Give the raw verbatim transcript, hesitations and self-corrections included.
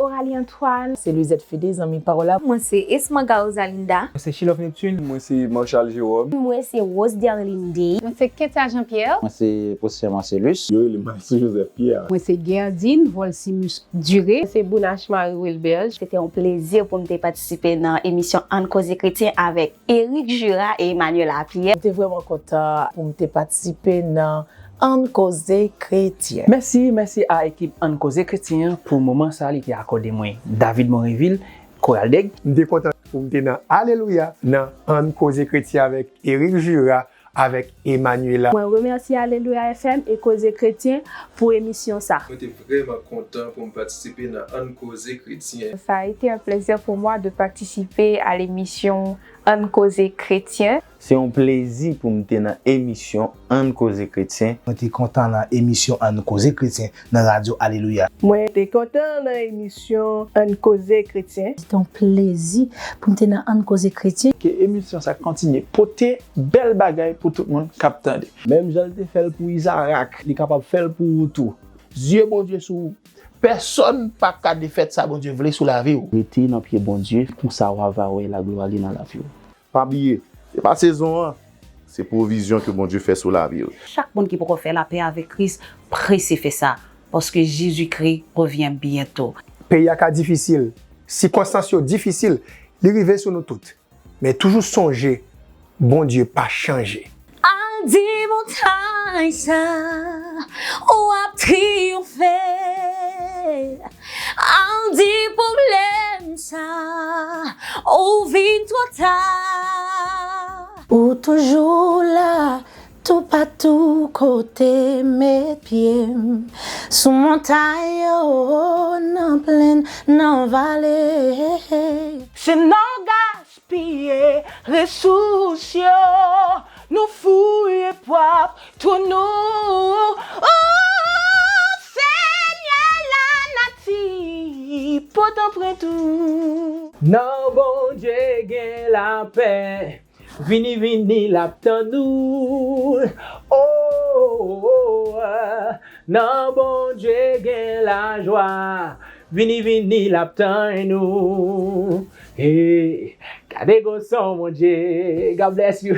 Coralie Antoine. Se Lizette Fédé, zanmi Paola. Mwen se Esmanga Rosalinda. Mwen se Chilove Neptune. Mwen se Marchal Jérôme. Mwen se Rose Derlinde. Mwen se Ketia Jean Pierre. Mwen se Prosper Marcellus. Yo rele m Maxime Joseph Pierre. Mwen se Gerdine Volcimus Duré. Mwen se Bounache Marie Wilberge. Se te yon plezi pou m te patisipe nan emisyon Ann Koze Kretyen avèk Eric Jura e Emmanuel Lapierre. M te vrèman kontan pou m te patisipe nan Ann Koze Kretyen. Mèsi, mèsi a ekip Ann Koze Kretyen an pou moman sa li te akòde mwen. David Morinvil, Koral Dèg. M te kontan pou m te nan Alelouya, nan Ann Koze Kretyen avèk Eric Jura, avèk Emmanuela. Mwen remèsye Alelouya F M e Koze Kretyen pou emisyon sa. Mwen te vrèman kontan pou m patisipe nan Ann Koze Kretyen. Ça a été un plaisir pour moi de participer à l'émission Ann Koze Kretyen. Se yon plezi pou m te nan emisyon Ann Koze Kretyen. Mwen te kontan nan emisyon Ann Koze Kretyen nan Radyo Alelouya. Mwen te kontan nan emisyon Ann Koze Kretyen. Se te yon plezi pou m te nan Ann Koze Kretyen. Ke emisyon sa kontinye pote bèl bagay pou tout moun k ap tande. Menm jan l te fè l pou Izarak, li kapab fè l pou ou tou. Zye Bondye sou ou. Pèsonn pa ka defèt sa Bondye vle sou lavi w. Rete nan pye Bondye, konsa w a va wè laglwa li nan lavi w. Pa bliye, se pa sezon an, se pwovizyon ke Bondye fè sou lavi w. Chak moun ki poko fè lapè avèk Kris, prese fè sa, paske Jezikri revyen byento. Peyi a ka difisil, sikonstans yo difisil, li rive sou nou tout. Men toujou sonje, Bondye pa chanje. Al di montay sa, w ap triyonfe. Al di pwoblèm sa, ou vin twò ta. Ou toujou la, toupatou kote met pye m. Sou montay yo, nan plenn, nan vale. Se nan gaspiye resous yo, nou fouye pwòp twou nou. O Senyè, lanati pote anprent ou. Nan Bondye gen lapè, vini, vini, l ap tann ou. O, nan Bondye gen lajwa, vini, vini, l ap tann ou. Hey, gade gwo son Bondye. God bless you.